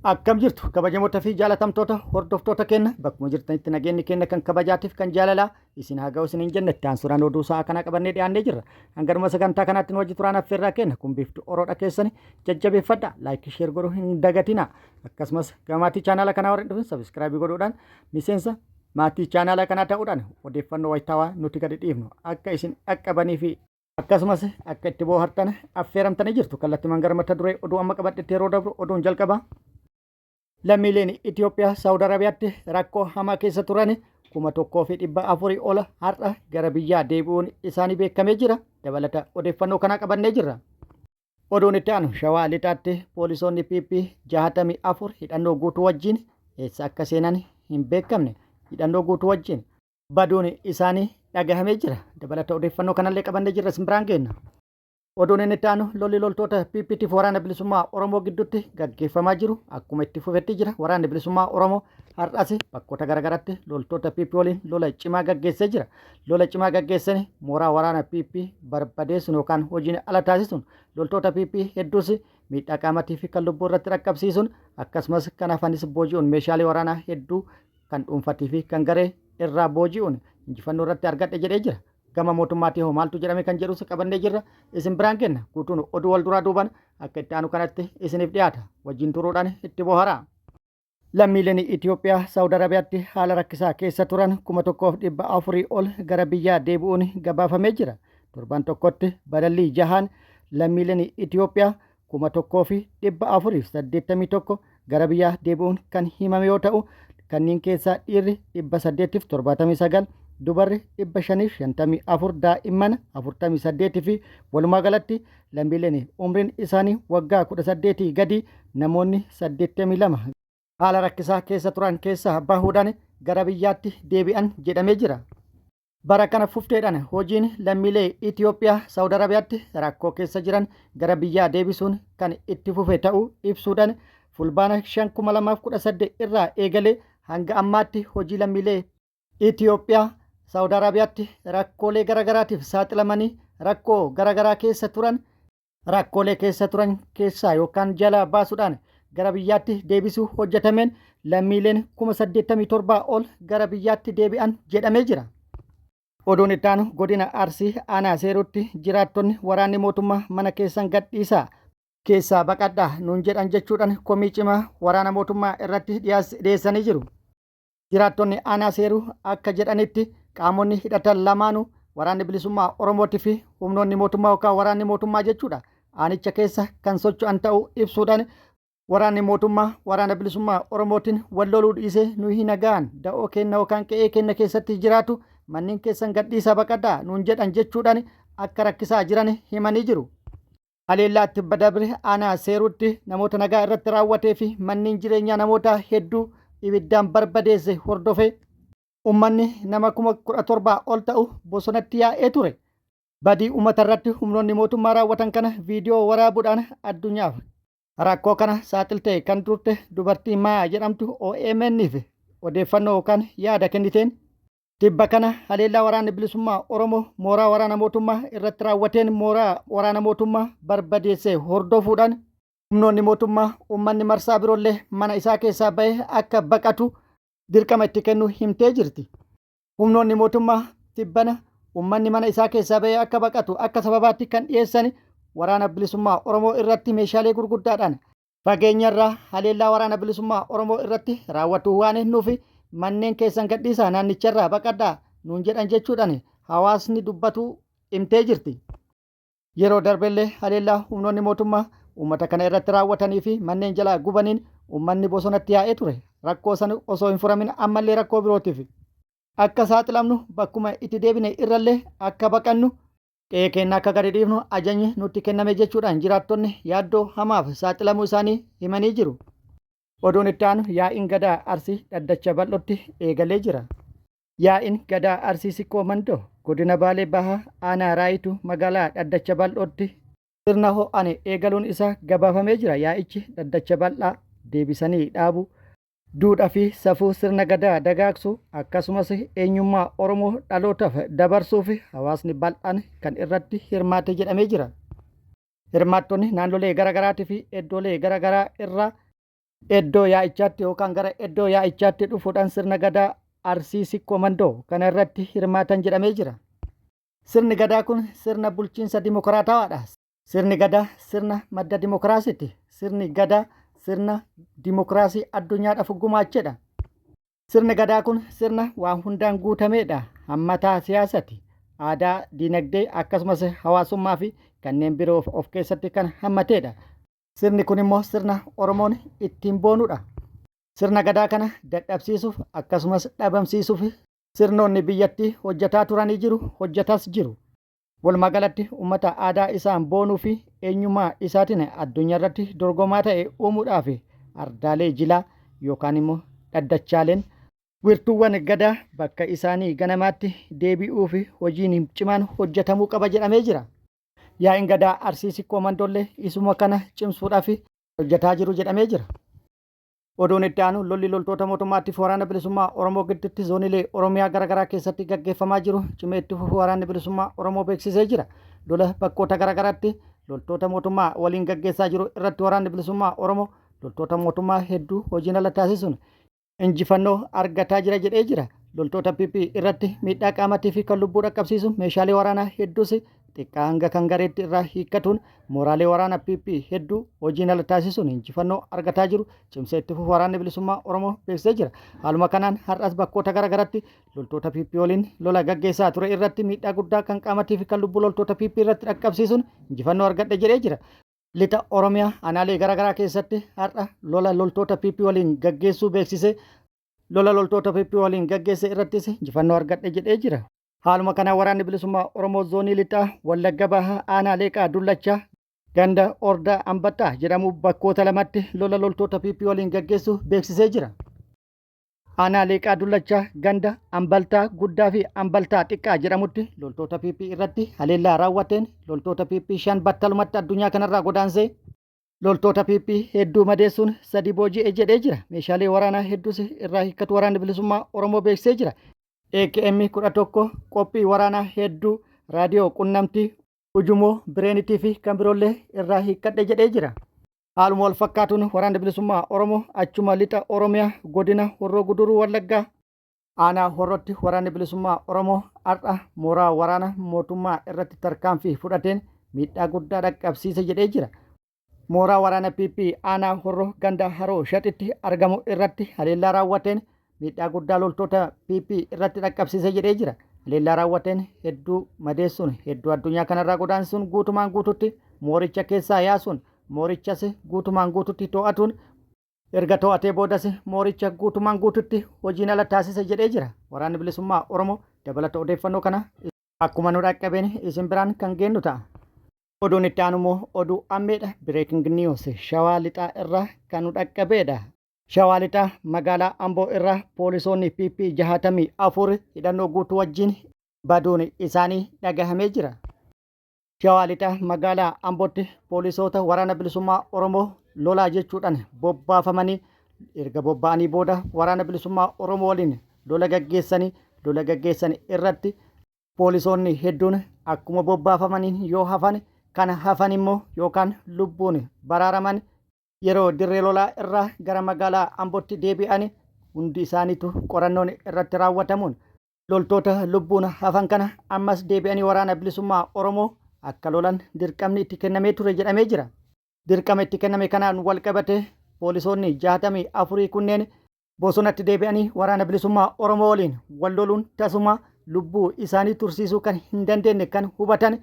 Akkam jirtu kabajamoota fi jaalatamtoota hordoftoota keenya bakkuma jirtanitti nageenyi keenya kan kabajaatiif kan jaalalaa isin haa ga'u isiniin jenna itti aansuudhaan oduu sa'a kanaa qabannee dhiyaannee jirra. Hanganuma sagantaa kanaatti nu wajji turaan affeerraa keenya kun biiftuu oroodha keessani jajjabeeffadha like share godhuu hin dagatina akkasumas gama maatii chaanaala kanaa warreen dhufin subscribe godhuudhaan miseensa maatii chaanaala kanaa ta'uudhaan odeeffannoo wayitaawaa nuti gadi dhiifnu akka isin dhaqqabanii fi Akkasumas akka itti boohartan affeeramtanii jirtu. Kallattimaan gara mata duree oduu amma qabadhetti yeroo dabru oduun jalqaba. Lammiileen Itoophiyaa Saawud Arabiyaatti rakkoo hamaa keessa turan 1400 ol har'a gara biyyaa deebi'uun isaanii beekamee jira. Dabalata odeeffannoo kanaa qabannee jirra. Oduun itti aanu Shawaa Lixaatti poolisoonni PP 64 hidhannoo guutuu wajjin eessa akka seenan hin beekamne hidhannoo guutuu wajjin baduun isaanii dhagahamee jira. Dabalata odeeffannoo kanallee qabannee jirra isin biraan geenna. Oduun inni itti aanu lolli loltoota PPTf waraana bilisummaa Oromoo gidduutti gaggeeffamaa jiru akkuma itti fufetti jira. Waraanni bilisummaa Oromoo har'as bakkoota garaagaraatti loltoota PP waliin lola cimaa gaggeessee jira. Lola cimaa gaggeessan mooraa waraana PP barbadeessuun yookaan hojiin ala taasisuun loltoota PP hedduus miidhaa qaamatii fi kan lubbuu irratti dhaqqabsiisuun akkasumas kan hafanis booji'uun meeshaalee waraanaa hedduu kan dhuunfatii fi kan garee irraa booji'uun injifannoo irratti argadhe jedhee jira. Gama mootummaatii hoo maaltu jedhame kan jedhus qabannee jirra. Isin biraan kenna. Guutuun oduu wal duraa duuban akka itti aanu kanatti isiniif dhiyaata. Wajjin turuudhaan itti boharaa. Lammiileen Itoophiyaa Saawud Arabiyaatti haala rakkisaa keessa turan 1400 ol gara biyyaa deebi'uun gabaafamee jira. Torban tokkotti balallii jahaan lammiileen Itoophiyaa 1481 gara biyyaa deebi'uun kan himame yoo ta'u, kanneen keessaa dhiirri 879, dubarri 554, daa'imman 48 fi walumaa galatti lammiileen umriin isaanii waggaa 18 gadi namoonni 82 haala rakkisaa keessa turan keessaa bahuudhaan gara biyyaatti deebi'an jedhamee jira. Bara kana fufteedhaan hojiin lammiilee Itiyoophiyaa Saawud Arabiyaatti rakkoo keessa jiran gara biyyaa deebisuun kan itti fufe ta'uu ibsuudhaan Fulbaana 5, 2018 irraa eegalee hanga ammaatti hojii lammiilee Itiyoophiyaa Saawud Arabiyaatti rakkoolee garagaraatiif saaxilamanii rakkoo garagaraa keessa turan rakkoolee keessa turan keessaa yookaan jalaa baasuudhaan gara biyyaatti deebisuu hojjetameen lammiileen 87,000 ol gara biyyaatti deebi'an jedhamee jira. Oduun itti aanu godina Arsii aanaa Seeruutti jiraattonni waraanni mootummaa mana keessan gadhiisaa keessaa baqadhaa nuun jedhan jechuudhaan komii cimaa waraana mootummaa irratti dhiyeessanii jiru. Jiraattonni aanaa Seeruu akka jedhanitti qaamonni hidhatan lamaanuu waraanni bilisummaa Oromootii fi humnoonni mootummaa yookaan waraanni mootummaa jechuudha aanicha keessa kan socho'an ta'uu ibsuudhaan waraanni mootummaa waraana bilisummaa Oromootiin wal loluu dhiisee nuyi nagaan da'oo keenna yookaan qe'ee keenna keessatti jiraatu manneen keessan gadhiisaa baqadhaa nuun jedhan jechuudhaan akka rakkisaa jiran himanii jiru. Haleellaa tibba dabre aanaa Seeruutti namoota nagaa irratti raawwatee fi manneen jireenyaa namoota hedduu ibiddaan barbadeesse hordofee ummanni nama 17,000 ol ta'u bosonatti yaa'ee ture. Badii ummata irratti humnoonni mootummaa raawwatan kana viidiyoo waraabuudhaan addunyaaf rakkoo kana saaxiltee kan turte dubartii Maayaa jedhamtu OMN'f odeeffannoo yookaan yaada kenniteen Tibba kana haleellaa Waraanni Bilisummaa Oromoo mooraa waraana mootummaa irratti raawwateen mooraa waraana mootummaa barbadeesse hordofuudhaan humnoonni mootummaa uummanni marsaa biroollee mana isaa keessaa bahee akka baqatu dirqama itti kennuu himtee jirti. Humnoonni mootummaa tibbana uummanni mana isaa keessaa bahee akka baqatu akka sababaatti kan dhiyeessan Waraana Bilisummaa Oromoo irratti meeshaalee gurguddaadhaan Fageenyarraa haleellaa Waraana Bilisummaa Oromoo irratti raawwatu waan eegnuuf manneen keessan gadhiisaa naannicharraa baqadhaa nuun jedhan jechuudhaan hawaasni dubbatu himtee jirti. Yeroo darbellee haleellaa humnoonni mootummaa uummata kana irratti raawwatanii fi manneen jalaa gubaniin uummanni bosonatti yaa'ee ture. Rakkoo san osoo hin furamin ammallee rakkoo birootiif akka saaxilamnu bakkuma itti deebine irrallee akka baqannu Qe'ee keenya akka gadi dhiifnu ajajni nutti kenname jechuudhaan jiraattonni yaaddoo hamaaf saaxilamuu isaanii himanii jiru. Oduun itti aanu yaa'iin Gadaa Arsii dhaddacha bal'ootti eegalee jira. Yaa'iin Gadaa Arsii Sikkoo Mandoo Godina Baalee Bahaa Aanaa Raayituu Magaalaa Dhaddacha Bal'ootti sirna ho'aan eegaluun isaa gabaafamee jira. Yaa'ichi dhaddacha bal'aa deebisanii dhaabuu, duudha fi safuu sirna Gadaa dagaagsuu akkasumas eenyummaa Oromoo dhalootaf dabarsuuf hawaasni bal'aan kan irratti hirmaate jedhamee jira. Hirmaattonni naannolee garaagaraatii fi iddoolee garaagaraa irraa Eddoo yaa'ichaatti yookaan gara eddoo yaa'ichaatti dhufuudhaan sirna Gadaa Arsii Sikkoo Mandoo kana irratti hirmaatan jedhamee jira. Sirni Gadaa kun sirna bulchiinsa dimokiraatawaadha. Sirni Gadaa sirna madda dimokiraasiiti. Sirni Gadaa sirna dimokiraasii addunyaadhaaf gumaachedha. Sirni Gadaa kun sirna waan hundaan guutameedha. Hammataa siyaasati. Aadaa, diinagdee akkasumas hawaasummaa fi kanneen biroo of keessatti kan hammateedha. Sirni kun immoo sirna Oromoon ittiin boonudha. Sirna Gadaa kana dadhabsiisuuf akkasumas dhabamsiisuuf sirnoonni biyyattii hojjetaa turanii jiru, hojjetaas jiru. Walumaa galatti uummata aadaa isaan boonuu fi eenyummaa isaatiin addunyaa irratti dorgomaa ta'e uumuudhaaf ardaalee jilaa yookaan immoo dhaddachaaleen wirtuuwwan Gadaa bakka isaanii ganamaatti deebi'uu fi hojiin cimaan hojjetamuu qaba jedhamee jira. Yaa'iin Gadaa Arsii Sikkoo Mandoollee isuma kana cimsuudhaaf hojjetaa jiru jedhamee jira. Oduun itti aanu lolli loltoota mootummaatiif waraana bilisummaa Oromoo gidduutti zoonilee Oromiyaa garaagaraa keessatti gaggeeffamaa jiru cimee itti fufuu waraanni bilisummaa Oromoo beeksisee jira. Lola bakkoota garaagaraatti loltoota mootummaa waliin gaggeessaa jiru irratti waraanni bilisummaa Oromoo loltoota mootummaa hedduu hojiin ala taasisuun injifannoo argataa jira jedhee jira. Loltoota PP irratti miidhaa qaamatii fi kan lubbuu dhaqqabsiisu meeshaalee waraanaa hedduus xiqqaa hanga kan gareetti irraa hiikkatuun mooraalee waraana PP hedduu hojiin ala taasisuun injifannoo argataa jiru cimsee itti fufu waraanni bilisummaa Oromoo beeksisee jira. Haaluma kanaan har'as bakkoota garaagaratti loltoota PP waliin lola gaggeessaa ture irratti miidhaa guddaa kan qaamatii fi kan lubbuu loltoota PP irratti dhaqqabsiisuun injifannoo argadhe jedhee jira. Lixa Oromiyaa aanaalee garaagaraa keessatti har'a lola loltoota PP waliin gaggeessuu beeksisee lola loltoota PP waliin gaggeesse irrattis injifannoo argadhe jedhee jira. Haaluma kanaan waraanni bilisummaa Oromoo zoonii lixaa Wallagga Bahaa aanaa Leeqaa Dullachaa ganda Ordaa Ambaxxaa jedhamu bakkoota lamatti lola loltoota PP waliin gaggeessuu beeksisee jira. Aanaa Leeqaa Dullachaa ganda Ambaltaa Guddaa fi Ambaltaa Xiqqaa jedhamutti loltoota PP irratti haleellaa raawwateen loltoota PP 5 battalumatti addunyaa kanarraa godaansee loltoota PP hedduu madeessuun 3 booji'e jedhee jira. Meeshaalee waraanaa hedduus irraa hiikkatu waraanni bilisummaa Oromoo beeksisee jira. AKM 11 qophii waraanaa hedduu raadiyoo qunnamtii ujumoo bireenitii fi kan biroollee irraa hiikkadhe jedhee jira. Haaluma wal fakkaatuun waraanni bilisummaa Oromoo achuma lixa Oromiyaa godina Horroo Guduruu Wallaggaa aanaa Horrootti waraanni bilisummaa Oromoo har'a mooraa waraana mootummaa irratti tarkaanfii fudhateen miidhaa guddaa dhaqqabsiise jedhee jira. Mooraa waraana PP aanaa Horroo ganda Haroo Shaxitti argamu irratti haleellaa raawwateen miidhaa guddaa loltoota PP irratti dhaqqabsiise jedhee jira. Haleellaa raawwateen hedduu madeessuun hedduu addunyaa kanarraa godaansuun guutumaan guututti mooricha keessaa yaasuun moorichas guutumaan guututti to'atuun erga to'atee boodas mooricha guutumaan guututti hojiin ala taasise jedhee jira. Waraanni bilisummaa Oromoo dabalata odeeffannoo kana akkuma nu dhaqqabeen isin biraan kan geennu ta'a. Oduun itti aanu immoo oduu ammeedha. Breaking news Shawaa Lixaa irraa kan nu dhaqqabeedha. Shawaa Lixaa magaalaa Amboo irraa poolisoonni PP 64 hidhannoo guutuu wajjin baduun isaanii dhagahamee jira. Shawaa Lixaa magaalaa Ambootti poolisoota waraana bilisummaa Oromoo lolaa jechuudhaan bobbaafamanii erga bobba'anii booda waraana bilisummaa Oromoo waliin lola gaggeessanii lola gaggeessan irratti poolisoonni hedduun akkuma bobbaafamaniin yoo hafan kan hafan immoo yookaan lubbuun baraaraman yeroo dirree lolaa irraa gara magaalaa Ambootti deebi'an hundi isaaniitu qorannoon irratti raawwatamuun loltoota lubbuun hafan kana ammas deebi'anii waraana bilisummaa Oromoo akka lolan dirqamni itti kennamee ture jedhamee jira. Dirqama itti kenname kanaan wal qabate poolisoonni 64 kunneen bosonatti deebi'anii waraana bilisummaa Oromoo waliin wal loluun tasuma lubbuu isaanii tursiisuu kan hin dandeenye kan hubatan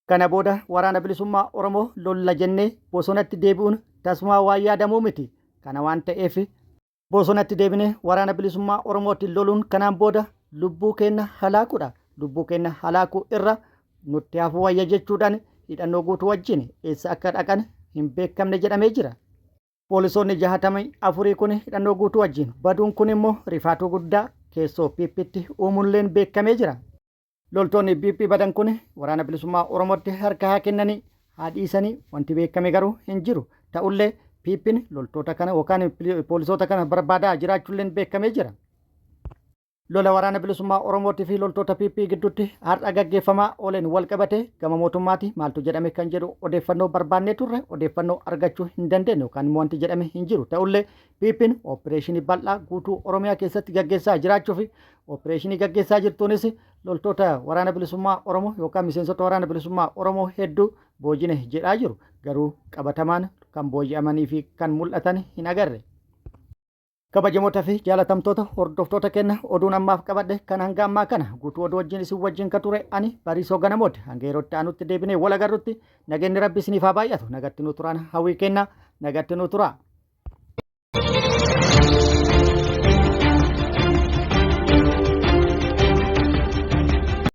kana booda waraana bilisummaa Oromoo lolla jennee bosonatti deebi'uun tasumaa waan yaadamuu miti. Kana waan ta'eef bosonatti deebinee waraana bilisummaa Oromootiin loluun kanaan booda lubbuu keenya halaakuudha. Lubbuu keenya halaakuu irra nutti hafuu wayya jechuudhaan hidhannoo guutuu wajjin eessa akka dhaqan hin beekamne jedhamee jira. Poolisoonni 64 kun hidhannoo guutuu wajjin baduun kun immoo rifaatuu guddaa keessoo PPtti uumuulleen beekamee jira. Loltoonni PP badan kun waraana bilisummaa Oromootti harka haa kennanii haa dhiisanii wanti beekame garuu hin jiru. Ta'ullee PPn loltoota kana yookaan poolisoota kana barbaadaa jiraachuulleen beekamee jira. Lola Waraana Bilisummaa Oromootii fi loltoota PP gidduutti har'a gaggeeffamaa ooleen wal qabatee gama mootummaati maaltu jedhame kan jedhu odeeffannoo barbaannee turre odeeffannoo argachuu hin dandeenye yookaan immoo wanti jedhame hin jiru. Ta'ullee PPn ooppireeshinii bal'aa guutuu Oromiyaa keessatti gaggeessaa jiraachuu fi ooppireeshinii gaggeessaa jirtuunis loltoota Waraana Bilisummaa Oromoo yookaan miseensota Waraana Bilisummaa Oromoo hedduu boojine jedhaa jiru. Garuu qabatamaan kan booji'amanii fi kan mul'atan hin agarre. Kabajamoota fi jaalatamtoota hordoftoota keenna oduun ammaaf qabadhe kan hanga ammaa kana guutuu oduu wajjin isin wajjin ka ture ani Bariisoo Ganamooti. Hanga yerootti aanutti deebinee wal agarrutti nageenyi Rabbi isiniif haa baay'atu. Nagatti nu turaan hawwii keenna nagatti nu turaa.